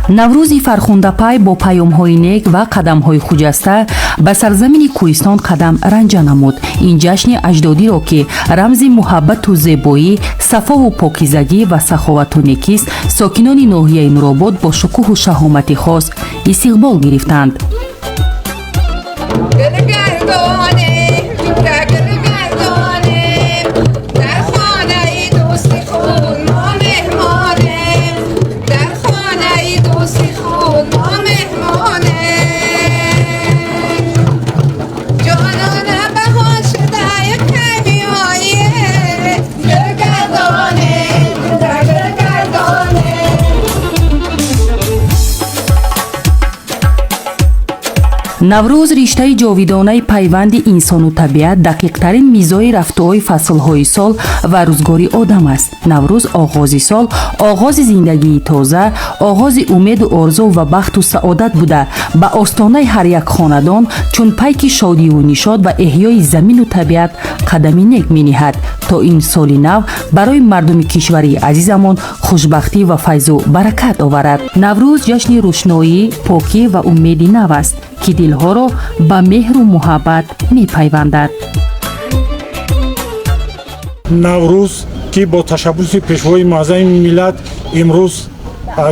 Наврӯзи фархундапай бо паёмҳои нек ва қадамҳои хуҷаста ба сарзамини кӯҳистон қадам ранҷа намуд. Ин ҷашни аҷдодиро, ки рамзи муҳаббату зебоӣ, сафову покизагӣ ва саховату некист, сокинони ноҳияи Нуробод бо шукӯҳу шаҳомати хос истиқбол гирифтанд. Наврӯз риштаи ҷовидонаи пайванди инсону табиат, дақиқтарин мизои рафтуои фаслҳои сол ва рӯзгори одам аст. Наврӯз оғози сол, оғози зиндагии тоза, оғози умеду орзу ва бахту саодат буда, ба остонаи ҳар як хонадон чун пайки шодиву нишод ва эҳёи замину табиат қадами нек мениҳад, то ин соли нав барои мардуми кишвари азизамон хушбахтӣ ва файзу баракат оварад. Наврӯз ҷашни рӯшноӣ, покӣ ва умеди нав аст, ки дилҳоро ба меҳру муҳаббат мепайвандад. Наврӯз, ки бо ташаббуси Пешвои муаззами миллат имрӯз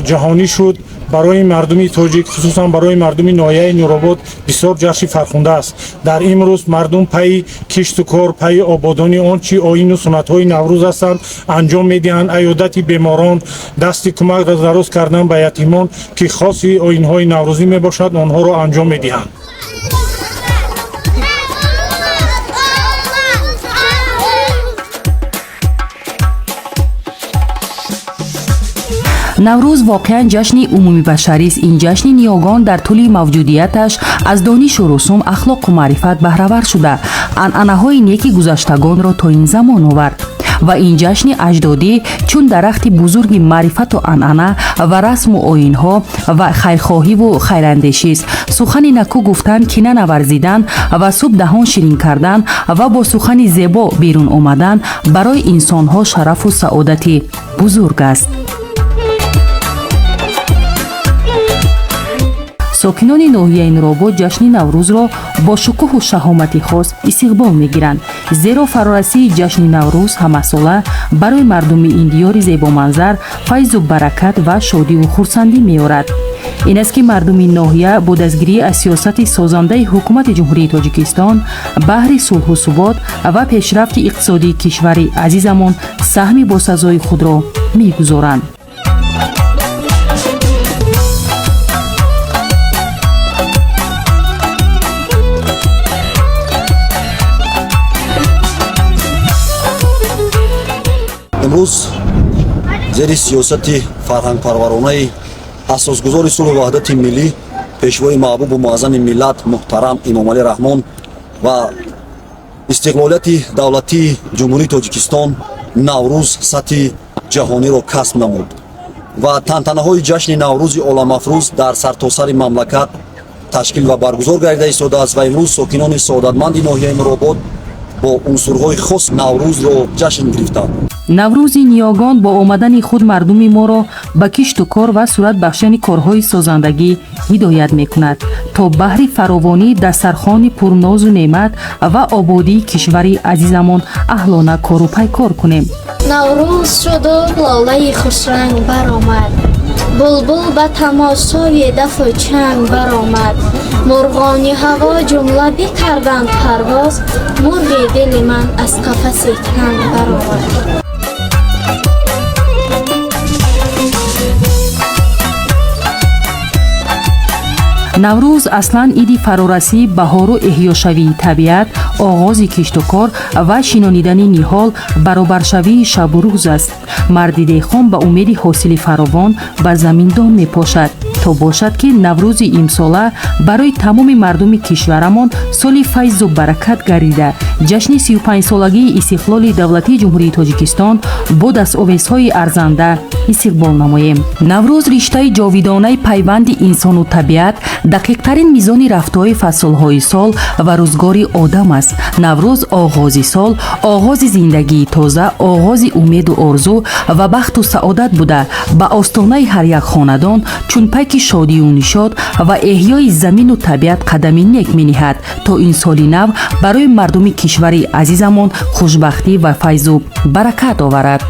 ҷаҳонӣ шуд, барои мардуми тоҷик, хусусан барои мардуми ноҳияи Нуробод бисёр ҷашни фархунда аст. Дар имрӯз мардум пайи кишту кор, пайи ободонӣ, он чи оину суннатҳои Наврӯз ҳастанд, анҷом медиҳанд. Аёдати беморон, дасти кӯмак дароз кардан ба ятимон, ки хоси оинҳои наврӯзӣ мебошад, онҳоро анҷом медиҳанд. Наврӯз воқеан ҷашни умумибашарист. Ин ҷашни ниёгон дар тӯли мавҷудияташ аз донишу русум, ахлоқу маърифат баҳравар шуда, анъанаҳои неки гузаштагонро то ин замон овард. Ва ин ҷашни аҷдодӣ чун дарахти бузурги маърифату анъана ва расму оинҳо ва хайрхоҳиву хайрандешист. Сухани накӯ гуфтан, кина наварзидан ва субҳ даҳон ширин кардан ва бо сухани зебо берун омадан барои инсонҳо шарафу саодати бузург аст. Сокинони ноҳияи Нуробод ҷашни Наврӯзро бо шукӯҳу шаҳомати хос истиқбол мегиранд, зеро фарорасии ҷашни Наврӯз ҳамасола барои мардуми ин диёри зебоманзар файзу баракат ва шодиву хурсандӣ меорад. Ин аст, ки мардуми ноҳия бо дастгирӣ аз сиёсати созандаи Ҳукумати Ҷумҳурии Тоҷикистон баҳри сулҳу субот ва пешрафти иқтисодии кишвари азизамон саҳми босазои худро мегузоранд. Имрӯз зери сиёсати фарҳангпарваронаи асосгузори сулҳу ваҳдати миллӣ, Пешвои маҳбубу муаззами миллат муҳтарам Эмомалӣ Раҳмон ва истиқлолияти давлатии Ҷумҳурии Тоҷикистон Наврӯз сатҳи ҷаҳониро касб намуд ва тантанаҳои ҷашни Наврӯзи оламафрӯз дар сартосари мамлакат ташкил ва баргузор гардида истодааст. Ва имрӯз сокинони саодатманди ноҳияи Нуробод бо унсурҳои хос Наврӯзро ҷашн гирифтанд. Наврӯзи ниёгон бо омадани худ мардуми моро ба кишту кор ва сурат бахшани корҳои созандагӣ ҳидоят мекунад, то баҳри фаровонии дастархони пурнозу неъмат ва ободии кишвари азизамон аҳлона кору пайкор кунем. Наврӯз шуду лолаи хушранг баромад, булбул ба тамошои дафу чанг баромад, мурғони ҳаво ҷумла бикарданд парвоз, мурғи дили ман аз қафаси танг баромад. Наврӯз аслан иди фарорасии баҳору эҳёшавии табиат, оғози киштукор ва шинонидани ниҳол, баробаршавии шабу рӯз аст. Марди деҳқон ба умеди ҳосили фаровон ба замин дон мепошад. То бошад, ки Наврӯзи имсола барои тамоми мардуми кишварамон соли файзу баракат гардида, ҷашни 35-солагии истиқлоли давлатии Ҷумҳурии Тоҷикистон бо дастовезҳои арзанда истиқбол намоем. Наврӯз риштаи ҷовидонаи пайванди инсону табиат, дақиқтарин мизони рафтуҳои фаслҳои сол ва рӯзгори одам аст. Наврӯз оғози сол, оғози зиндагии тоза, оғози умеду орзу ва бахту саодат буда, ба остонаи ҳар як хонадон чун пайки шодию нишод ва эҳёи замину табиат қадами нек мениҳад, то ин соли нав барои мардуми кишвари азизамон хушбахтӣ ва файзу баракат оварад.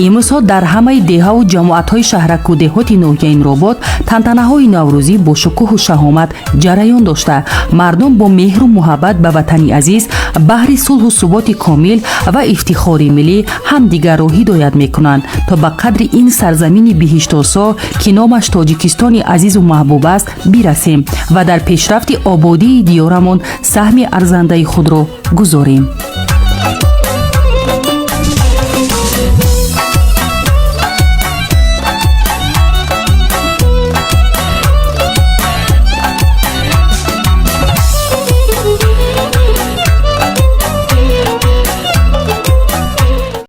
Имрӯзҳо дар ҳамаи деҳаву ҷамоатҳои шаҳраку деҳоти ноҳияи Нуробод тантанаҳои наврӯзӣ бо шукӯҳу шаҳомат ҷараён дошта, мардум бо меҳру муҳаббат ба ватани азиз, баҳри сулҳу суботи комил ва ифтихори миллӣ ҳамдигарро ҳидоят мекунанд, то ба қадри ин сарзамини биҳиштосо, ки номаш Тоҷикистони азизу маҳбуб аст, бирасем ва дар пешрафти ободии диёрамон саҳми арзандаи худро гузорем.